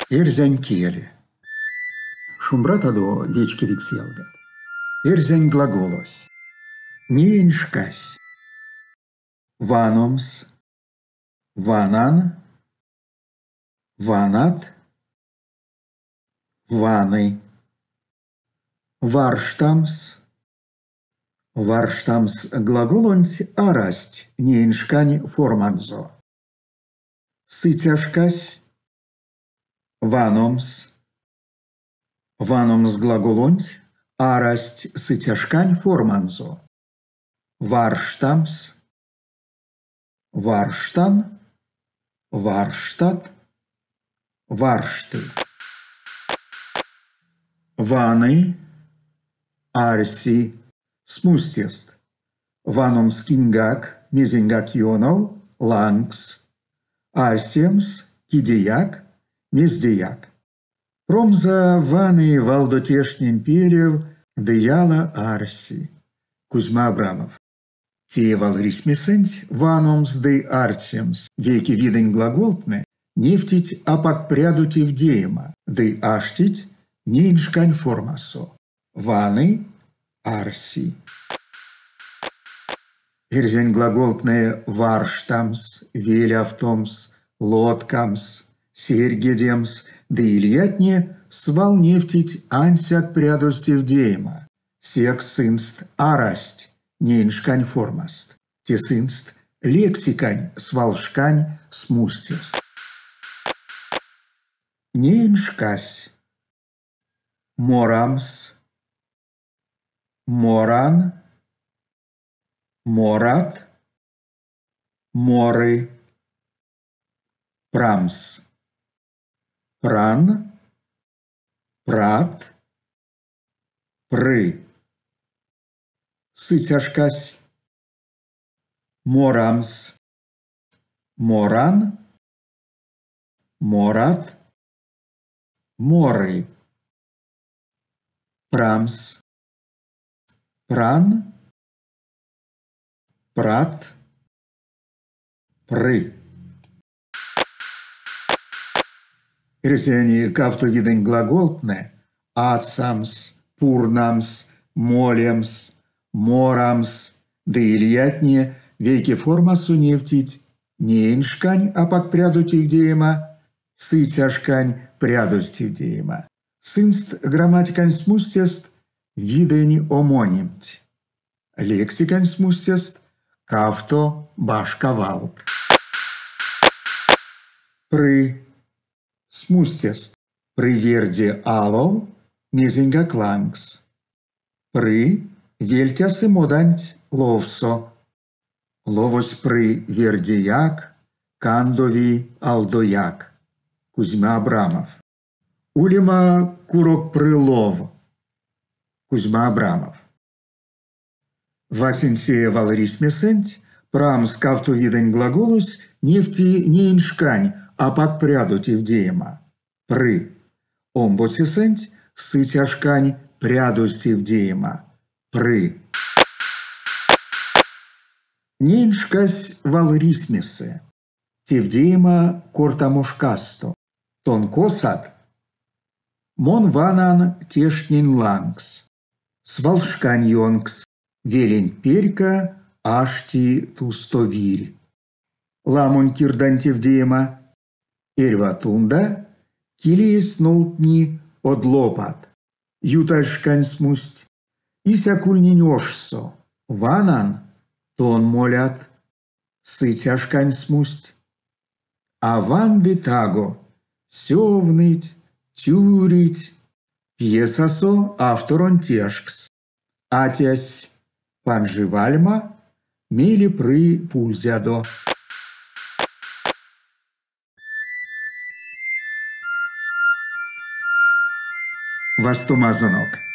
Эрзянь кель. Шумбратадо, вечкевикс ялгат! Эрзянь глаголось. Неень шкась. Ваномс. Ванан. Ванат. Ваны. Варштамс. Варштамс глаголонть арасть неень шкань форманзо. Сыця шкась. Ваномс. Ваномс глаголонть арасть сыця шкань форманзо. Варштамс. Варштан. Варштат. Варшты. Ваны. Арси. Смустест. Ваномс киньгак, мезеньгак ёнов, лангс. Арсемс кидеяк, мездеяк. Промза ваны валдо тештнень пелев ды яла арси. Кузьма Абрамов. Те валрисьмесэнть ваномс ды арсемс вейке видэнь глаголтнэ невтить апак прядо тевдеема ды аштить неень шкань формасо. Ваны, арси. Эрзянь глаголтнэ варштамс, велявтомс, лоткамс, серьгедемс ды лиятне свал невтить ансяк прядозь тевдеема, секс сынст арасть неень шкань формаст. Те сынст лексикань свалшкань смустест. Неень шкась. Морамс. Моран. Морат. Моры. Прамс. Пран. Прат. Пры. Сыця шкась. Морамс. Моран. Морат. Моры. Прамс. Пран. Прат. Пры. Эрзянь кавто видэнь глаголтнэ ацамс, пурнамс, молемс, морамс ды лиятне вейке формасо невтить неень шкань апак прядо тевдеема, сыця шкань прядозь тевдеема. Сынст грамматикань смустест видэнь омонимть. Лексикань смустест кавто башка валт. Пры. Смустест. Пры верде алов, мезеньгак лангс. Пры вельтясы моданть ловсо. Ловось пры вердеяк, кандови алдояк. Кузьма Абрамов. Улема курок пры лов. Кузьма Абрамов. Васенце валрисьмесэнть прамс кавто видэнь глаголось невти неень шкань апак прядо тевдеема. Пры. Омбоцесэнть сыця шкань прядозь тевдеема. Пры. Неень шкась валрисьмесэ. Тевдеема кортамо шкасто. Тон косат? Мон ванан тештнень лангс. Свалшкань ёнкс. Веленть перька ашти тусто вирь. Ламонь кирдань тевдеема. Эрьва тунда килеесь нолдтни од лопат. Ютазь шкань смусть. Исяк ульнинь ошсо. Ванан, тон молят. Сыця шкань смусть. А ванды таго сёвныть, тюрить. Пьесасо авторонь тешкс. Атясь панжи вальма, мейле пры пульзядо. Вастомазонок!